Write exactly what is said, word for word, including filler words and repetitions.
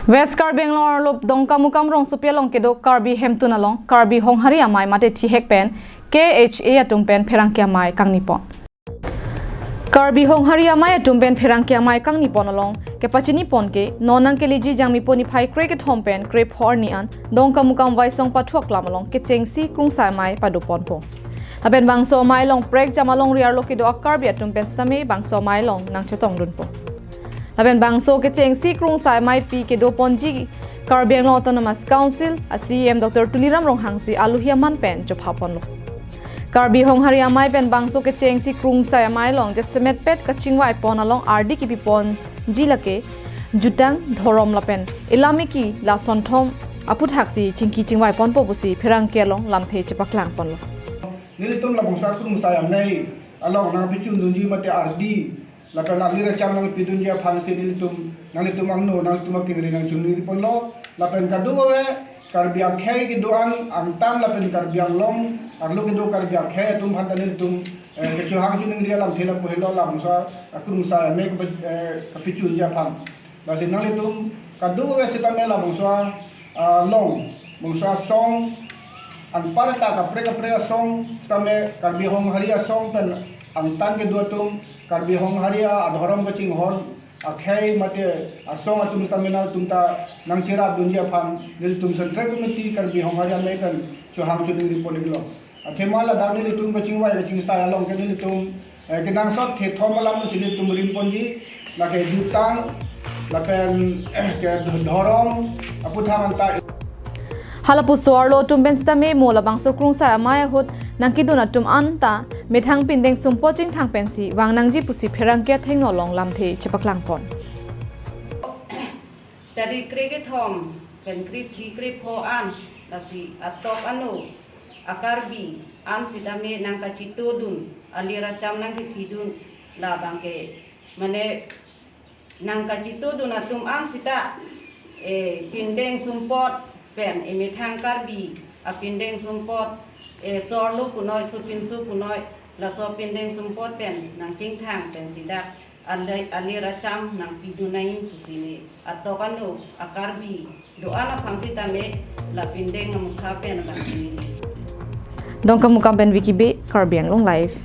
West Karbi Anglong arlo Dongkamukam rongsopi along kedo Karbi Hemtun along Karbi Honghari Amei mate thihek pen K H A atum pen pherangke amei kangni pon. Karbi Honghari Amei atum pen pherangke amei kangni pon along kepachini pon ke non nangkeleji Jangmipo niphai krekethom pen krepho arni an Dongkamukam Waisong Pathu Aklam along kechengsi krungsai amei pado ponpo. Lapen bangso amei along prekjam alongri arlo kedo a-Karbi atum pen sitame bangso amei along nangchetongdunpo. Lapen bangso kechengsi krungsai ameipi kedo ponji Karbi Anglong Autonomous Council a C E M Doctor Tuliram Ronghangsi alohi aman pen chopha ponlo. Karbi Honghari Amei pen bangso kechengsi krungsai amei along jasemet pet kachingvai pon along ardi kipi ponji lake jutang, dhorom lapen ilamiki la sonthom aphuthaksi chingki chingvai ponpo pusi pherangke along lamthe chepaklang ponlo. Nelitum labangso akrungsai amei along nangpichundunji mate ardi lapen alir acham nangpidunji aphan si nelitum, nanglitum angno, nanglitum akengri nangchunri ponlo. Lapen kadokave Karbi akhei kedo-an angtan lapen Karbi Anglong arlo kedo Karbi akhei atum aphan ta nelitum, eh, kechohang choningri alamthe lapu helo labangso akrungsai amei kepi-, eh, kepichunji aphan. Lasi nanglitum kadokave sitame labangso, ah, along, bangso asong anparta kaprek kaprek asong sitame Karbi Honghari asong pen angtan kedo atum, Karbi Honghari adhorom kachinghon akhei mate asong atum sitame nangtum ta nangcherapdunji aphan nelitum Central Committee Karbi Honghari Amei pen chohang choningri pon-iklo. Athema ladak nelitum kachingvai kachingsai along ke nelitum, eh, kenangsot thethom alam si nelitum rim ponji, lake jutang, lapen, eh, ke dhorom aputhak anta. Halapuso arlo atum pen sitame mo labangso krungsai amei ahut nangkedun atum anta methang pindeng sumpot chingthang pensi vang nangji pusi pherangke athengno along lamthe chepaklang pon. Tarik krekethom pen krephi krepho an lasi atok ano a-Karbi an sitame nangkachitodun, alir acham nangkepidun, labang ke mane nangkachitodun atum an sita, eh, pindeng sumpot pen, eh, methang Karbi apindeng sumpot, eh, sorlo punoi, sopinso punoi, laso pindeng sumpot pen nangchingthang pen sita ale-, alir acham nangpidun nangji pusi ne atok ano a-Karbi do-an aphan sitame la pindeng amukha pen abang si ne. Dongkamukam pen Vicky Bey, Karbi Anglong Live.